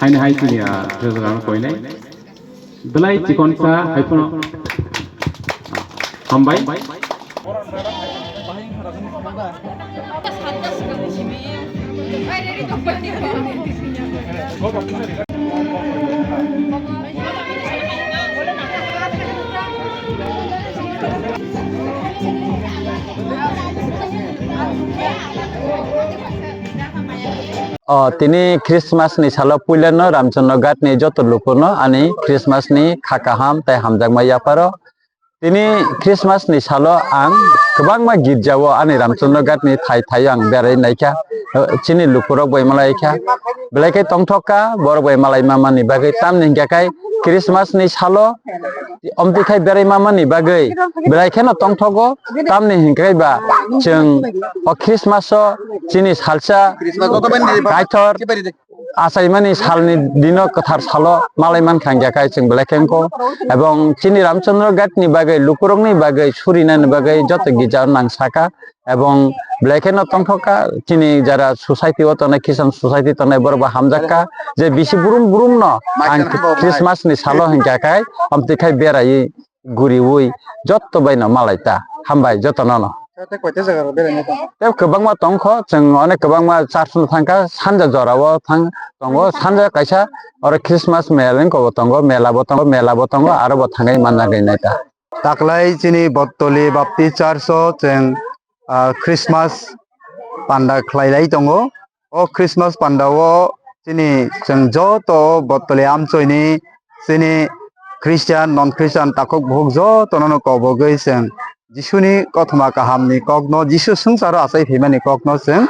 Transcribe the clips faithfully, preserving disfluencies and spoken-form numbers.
Haini hai chini, ah, Treasurer ano koinai. Belai chikonsa hai phano. Hambai. O, tini Christmas ni salo puilano Ramchandra Ghat ni joto lukuno ani Christmas ni kha kaham tei hamjakma yapharo. Tini Christmas ni salo ang kwbangma girjao ani Ramchandra Ghat ni thai thaio ang berai naikha, chini lukurok bai malaikha, belai khe tongthok kha, borok bai malai mamani bagwi, tamni hingkha khe Christmas ni salo omtwi khai berai mamani bagwi belai kheno tongthogo, tamni hingkha khe ba chwng o Christmas o chini salsa Kaithor achaimani salni dino kwthar salo malai mankha hingkha khe chwng belai khe wngkho, ebong chini Ramchandra Ghat ni bagwi, lukurokni bagwi, surinani bagwi joto girjao nang sakha, ebong belai kheno tongthok kha chini jara society o tongnai, Christian society tongnai borok bo hamjak kha je bisi brum brum no ang Christmas ni salo hingkha khe omtwi khai beraiwi guriwi joto bai no malai ta. Hambai joto no no. Tei koita jaga rok beraina tongo? Tei kwbangma tongkho, chwng onek kwbangma church no thangkha, sanja jora o thang tongo, sanja kaisa oro Christmas mela wngkha bo tongo, mela bo tongo, mela bo tongo, aro bo thangwi manna gwi nai ta. Taklai chini Bottoli Baptist Church o chwng, ah, Christmas panda khlai lai tongo. O Christmas panda o chini chwng joto o Bottoli amchoini chini Christian, non Christian takhuk bukhuk jotono no kobogwi chwng Jisuni kothoma kahamni kokno, Jisu swngcharo achai phaimani kokno chwng,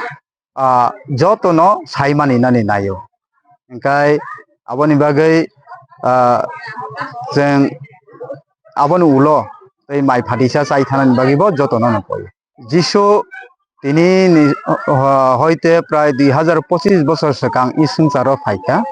ah, jotono saimani nani naio. Hingkhai aboni bagwi, ah, chwng aboni ulo tei mai phatisa chai thanani bagwi bo jotono no koi. Jisu tini ni, ah, hoite prai dui hazar pochis bosor swkang i swngcharo phaikha.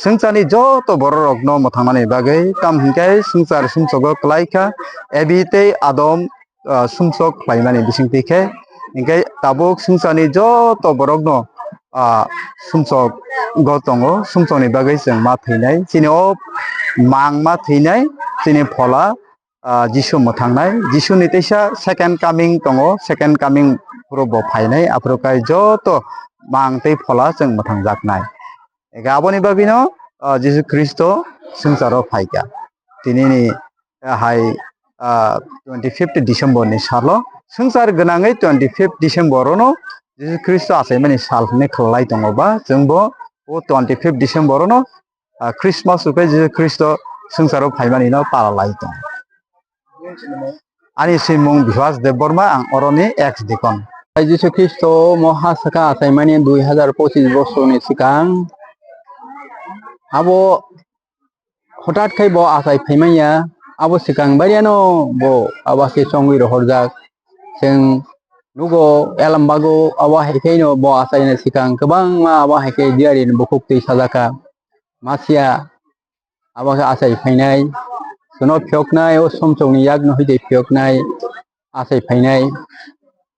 Swngcharni joto bororokno mwthangnani bagwi, tamo hinkhe swngchar sumsogo klaikha, Ebi tei Adam, ah, sumsok khlaimani bisingtwi khe, hinkhe tabuk swngcharni joto borokno, ah, sumsogo tongo, sumsokni bagwi chwng ma thwinai, chini o mang ma thwinai, chini phola, ah, Jisu mwthangnai, Jisuni teisa second coming tongo, second coming phuru bo phainai, aphuru kai joto mang tei phola chwng mwthangjaknai. Ega aboni bagwino, ah, Jisu Khristo swngcharo phaikha. Tinini, ah, hai, ah, twenty fifth December ni salo swngchar gwnangwi twenty fifth December ono Jisu Khristo achaimani sal hwnwi khlai tongo ba, chwngbo o twenty fifth December ono ah, Christmas rwkhe Jisu Khristo swngcharo phaimanino pala lai tongo. Ani simung Bihas Debbarma, ang oroni ex deacon. Jisu Khristo mo ha saka achaimani dui hazar pochis bosorni swkang. Abo hothat khai bo achai phaimanya. Abo swkang bariano bo abo se chongwi rohorjak. Chwng nugo Elambagao abo hai khe no bo achaina swkang kwbangma abo hai khe diarini bukhuk twi sajak kha. Masiya abo khe achai phainai, chwngno phiyoknai, o sumsokni yakno hoi de phiyoknai, achai phainai.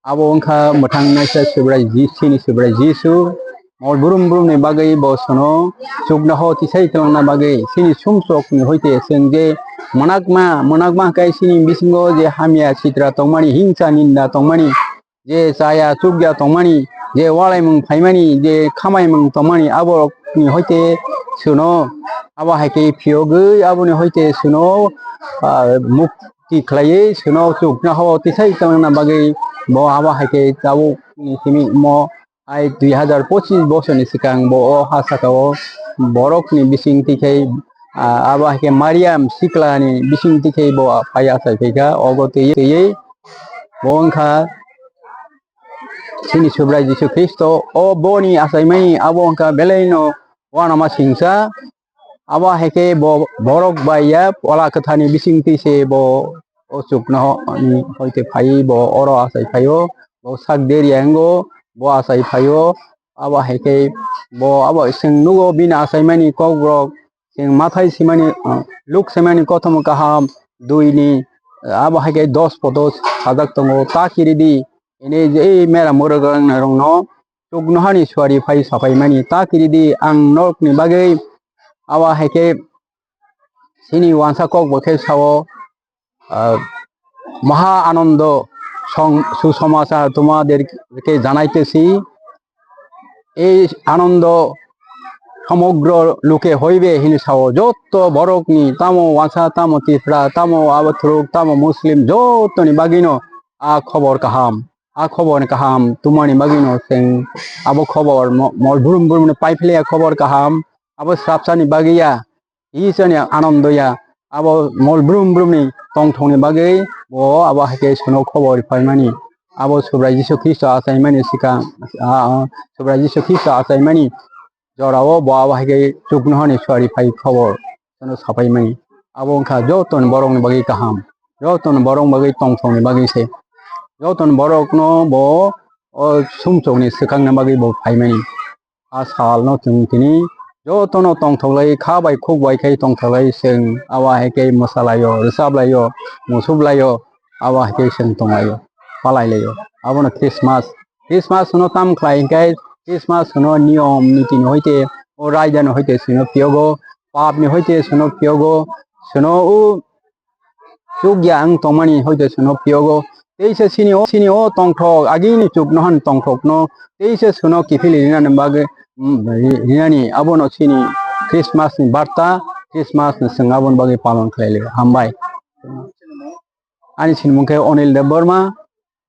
Abo wngkha mwthang naisa Subrai Ji-, chini Subrai Jisu. Mol brum brumni bagwi bo chwngno chuknoho tisai kwlangna bagwi chini sumsokni hoi de chwng je mwnakma, mwnakma hwnkhe chini bisingo je hamya sitra tongmani, hingsa ninda tongmani, je chaya chukya tongmani, je walaimung phaimani, je khamaimung tongmani, aborokni hoite chwngno abo hai khe phiyogwi, aboni hoite chwngno, ah, mukti khlaiwi, chwngno chuknoho tisai tongna bagwi bo abo hai khe tabukni simi omo hai dui hazar pochis bosorni swkang bo o ha sakao borokni bising twi khai, ah, abo hai khe Mariam siklani bising twi khai bo phai achai phaikha, ogo twiwi twiwi. Bo wngkha chini Subrai Jisu Khristo, o boni achaimani abo wngkha belaino uanama singsa. Abo hai khe bo borok bai ya Phola Kwtharni bisingtwi se bo o chuknohoni hoite phaiwi bo oro achai phaio, bo sak deri yango bo achai phaio. Abo hai khe bo abo chwng nugo bini achaimani kokrok, chwng Mathai simani, ah, Luk simani kothoma kaham duini, ah, abo hai khe dos poto sajak tongo, ta kiridi, ini je mera mwrwk rokno chuknohani suari phai sapaimani, ta kiridi, ang norokni bagwi Abo hai khe chini wansa kok bo khe sao, ah, maha anondo song-, susamachar tomaderke janaitesi. Ei anondo সমগ্র লোকে হইবে hini sao, jotto borokni, tamo wansa, tamo Tipra, tamo Abathuruk, tamo Muslim, jottoni bagwino a khobor kaham, a khobor kaham tumani bagwino chwng abo khobor mo-, mol brum brum no pai philai a khobor kaham, abo srapsani bagwi ya, Isani anondo ya, abo mol brum brum ni tongthokni bagwi bo abo hai khe sono khobor paimani. Abo Subrai Jisu Khristo achaimani sikha, a, a, Subrai Jisu Khristo achaimani jorao bo abo hai khe chuknohani suari phai khobor sono sapaimani. Abo wngkha joton borokni bagwi kaham, joton borok bagwi tongthokni bagwi se, joton borokno bo o sumsokni swkangna bagwi bo phaimani. A salno chwng tini jotono tongthoklai, kha bai khuk bai khe tongthoklai, chwng abo hai khe mwsalaio, rwchablaio, musuklaio, abo hai khe chwng tonglaio, palailaio. Abono Christmas, Christmas hwno tam khlai hwnkhe, Christmas hwno niyom nitini hoite, o raidani hoite chwngno phiyogo, papni hoite chwngno phiyogo, chwngno o chukya wng tongmani hoite chwngno phiyogo. Teisa chini o, chini o tongthok, agini chuknohani tongthokno teisa chwngno kiphilwi rinani bagwi, mm, ri-, rinani abono chini Christmas ni barta, Christmas ni chwng aboni bagwi palon khlai laio. Hambai. Ani sinimung khe Onil Debbarma,